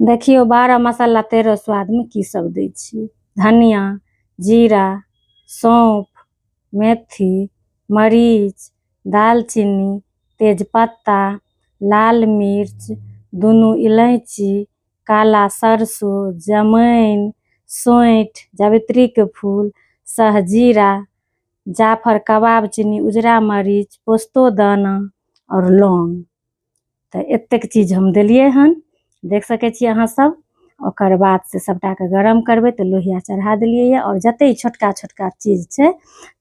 देखियौ 12 मसाला 13 स्वादमे की सब दै छियै। धनिया, जीरा, सौंफ, मेथी, मरीच, दालचीनी, तेजपत्ता, लाल मिर्च, दुनू इलायची, काला सरसो, जमैन, सोंठि, जावित्रीके फूल, सहजीरा, जाफर कबाब चीनी, उजरा मरीच, पोस्तो दाना आओर लौंग। तऽ एतेक चीज हम देलियै हन, देख सकै छियै अहाँ सब। ओकर बाद से सबटाके गरम करबै तऽ लोहिया चढ़ा देलियै यऽ। आओर जते छोटका छोटका चीज छै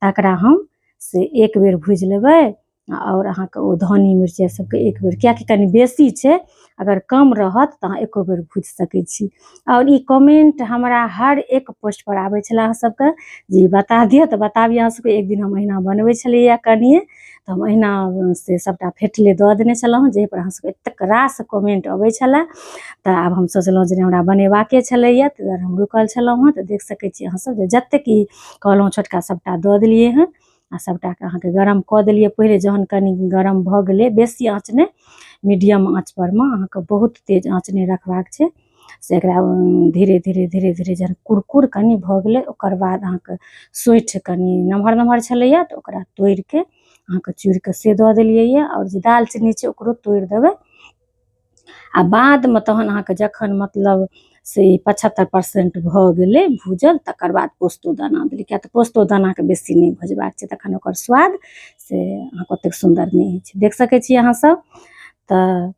तकरा हम से एक बेर भुजि लेबै। आओर अहाँके ओ धनी मिरचाइ सबके एक बेर, कियाकि कनि बेसी छै, अगर कम रहत तऽ अहाँ एको बेर भुजि सकै छी। आओर ई कमेंट हमरा हर एक पोस्ट पर आबै छलै अहाँ सबके जे ई बता दिअ, तऽ बताबी अहाँ सबके। एक दिन हम अहिना बनबै छलियै कनिये, तऽ हम अहिना से सबटा फेटले दऽ देने छलहुँ, जाहि पर अहाँ सबके एतेक रास कमेंट अबै छलै। तऽ आब हम सोचलहुँ जे हमरा बनेबाके छलैया, ताहि दुआरे हम रुकल छलहुँ हँ। तऽ देख सकै छी अहाँ सब जे जतेक ई कहलहुँ छोटका सबटा दऽ देलियै हँ आ सबटाके अहाँके गरम कऽ देलियै। पहिले जहन कनि गरम भऽ गेलै, बेसी आँच नहि, मीडियम आँच परमे, अहाँके बहुत तेज आँच नहि रखबाक छै, से एकरा धीरे धीरे धीरे धीरे जहन कुरकुर कनि भऽ गेलै, ओकर बाद अहाँके सोँठि कनि नमहर नमहर छलैया तऽ ओकरा तोड़िके अहाँके चूरिके से दऽ देलियै यऽ। आओर जे दालचीनी छै ओकरो तोड़ि देबै। आ बादमे तहन अहाँके जखन मतलब से 75% भऽ गेलै भूजल, तकर बाद पोस्तो दाना देलियै, किया तऽ पोस्तो दानाके बेसी नहि भुजबाक छै, तखन ओकर स्वाद से अहाँके ओतेक सुन्दर नहि होइ छै। देख सकै छी अहाँ सब। तऽ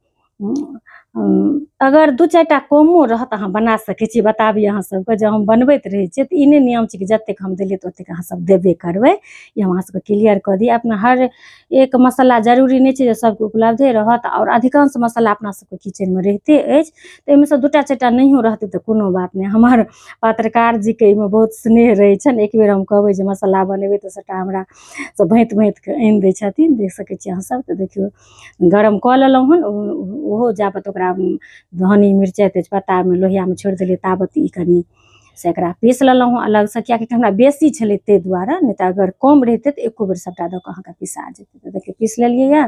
अगर 2-4 टा कमो रहत अहाँ बना सकै छी। बताबी अहाँ सबके जे हम बनबैत रहै छियै तऽ ई नहि नियम छै कि जतेक हम देलियै तऽ ओतेक अहाँ सब देबे करबै, ई हम अहाँ सबके क्लियर कऽ दी। अपना हर एक मसाला जरूरी नहि छै जे सबके उपलब्धे रहत, आओर अधिकांश मसाला अपना सबके किचनमे रहिते अछि, तऽ एहिमे सँ 2-4 टा नहियो रहतै तऽ कोनो बात नहि। हमर पत्रकार जीके एहिमे बहुत स्नेह रहै छनि, एक बेर हम कहबै जे मसाला बनेबै तऽ सबटा हमरा सब भाँति भाँतिके आनि दै छथिन। देख सकै छी अहाँ सब। तऽ देखियौ गरम कऽ लेलहुँ हन, ओहो जाबत ओकरा धनी मिरचाइ तेजपत्तामे लोहियामे छोड़ि देलियै ताबत ई कनि से एकरा पीस लेलहुँ हँ अलगसँ, कियाकि हमरा बेसी छलै ताहि दुआरे, नहि तऽ अगर कम रहितै तऽ एको बेर सबटा दऽ कऽ अहाँके पिसा जेतै। तऽ देखियौ पीस लेलियै यऽ।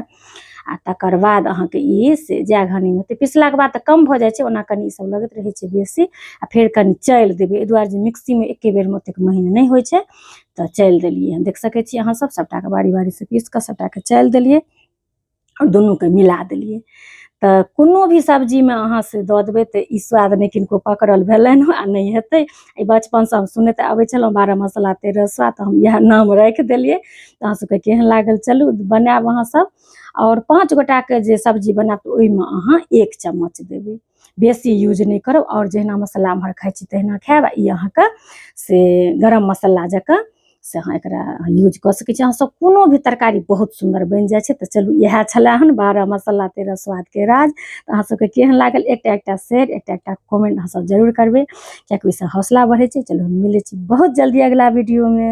आ तकर बाद अहाँके ई से जए घनीमे हेतै, पिसलाके बाद तऽ कम भऽ जाइ छै, ओना कनि ई सब लगैत रहै छै बेसी। आ फेर कनि चालि देबै, एहि दुआरे जे मिक्सीमे एके बेरमे ओतेक महीन नहि होइ छै, तऽ चालि देलियै हन। देख सकै छी अहाँ सब, सबटाके बारी बारीसँ पीस कऽ सबटाके चालि देलियै आओर दुनूके मिला देलियै। तऽ कोनो भी सब्जीमे अहाँ से दऽ देबै तऽ ई स्वाद नहि किनको पकड़ल भेलनि हँ आ नहि हेतै। ई बचपनसँ हम सुनैत आबै छलहुँ 12 मसाला 13 स्वाद, तऽ हम इएह नाम राखि देलियै। तऽ अहाँ सबके केहन लागल चलू बनायब अहाँ सब। आओर 5 गोटाके जे सब्जी बनायब तऽ ओहिमे अहाँ 1 चम्मच देबै, बेसी यूज नहि करब। आओर जहिना मसाला एम्हर खाइ छी तहिना खायब। आ ई अहाँके से गरम मसाला जकाँ से अहाँ एकरा यूज कऽ सकै छी। अहाँ सब कोनो भी तरकारी बहुत सुन्दर बनि जाइ छै। तऽ चलू इएह छलै हन 12 मसाला 13 स्वादके राज। तऽ अहाँ सबके केहन लागल एकटा एकटा शेयर, एकटा एकटा कमेंट अहाँ सब जरूर करबै, कियाकि ओहिसँ हौसला बढ़ै छै। चलू हम मिलै छी बहुत जल्दी अगिला वीडियोमे।